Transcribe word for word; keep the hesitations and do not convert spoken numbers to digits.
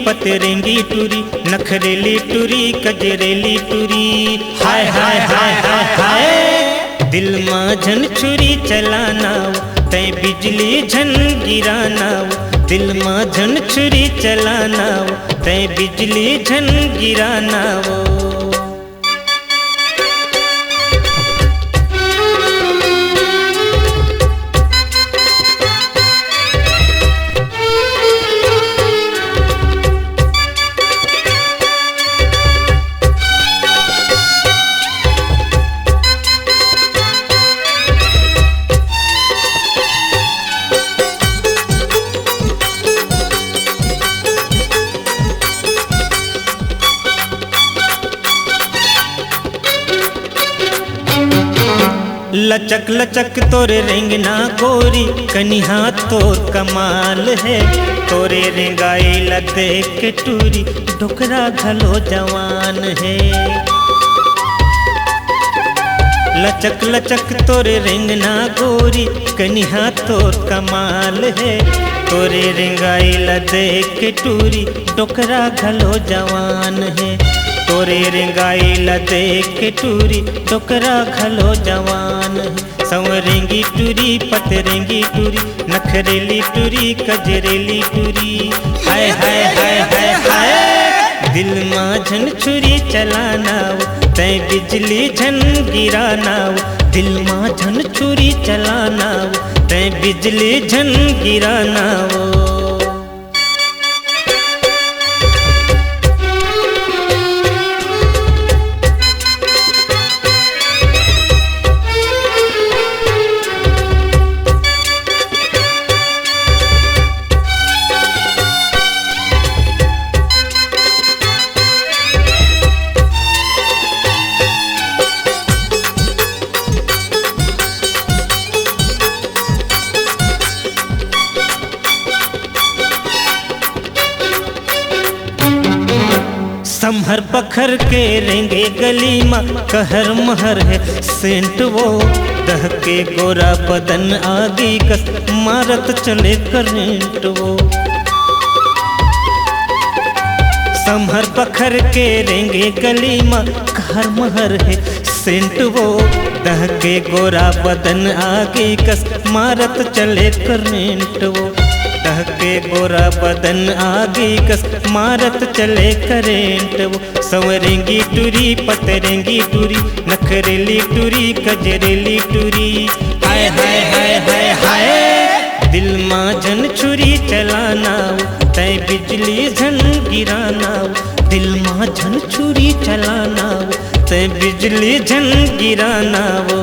पतरेंगी टूरी, नखरेली टूरी, कजरेली टूरी। हाय, हाय, हाय, हाय, हाय। दिल मा झन छुरी चलाना वो, तैं बिजली झन गिराना वो। दिल मा झन छुरी चलाना वो, तैं बिजली झन गिराना वो। लचक लचक तोर रेंगना गोरी, कनिहा तोर कमाल हे। तोरे रेंगाई ल देख के टूरी, डोकरा घलो जवान हे। लचक लचक तोर रेंगना गोरी, कनिहा तोर कमाल हे। तोरे रेंगाई ल देख के टूरी, डोकरा घलो जवान हे। तोरे रेंगाई ल देख के टूरी, डोकरा घलो जवान हे। संवरेंगी टूरी, पतरेंगी टूरी, नखरेली टूरी, कजरेली टूरी। हाय, हाय, हाय, हाय, हाय। दिल मा झन छुरी चलाना वो, तैं बिजली झन गिराना वो। दिल मा झन छुरी चलाना वो, तैं बिजली झन गिराना वो। संभर पखर के रेंगे गली मा, कहर महर हे सेंट वो। दहके गोरा बदन आगी कस, मारत चले करेंट वो। संभर पखर के रेंगे गली मा, कहर महर हे सेंट वो। दहके गोरा बदन आगी कस, मारत चले करेंट वो। दहके गोरा बदन आगी कस, मारत चले करेंट वो। संवरेंगी टूरी, पतरेंगी टूरी, नखरेली टूरी, कजरेली टूरी। हाय, हाय, हाय, हाय, हाय। दिल मा झन छुरी चलाना वो, तैं बिजली झन गिराना वो। दिल मा झन छुरी चलाना वो, तैं बिजली झन गिराना वो।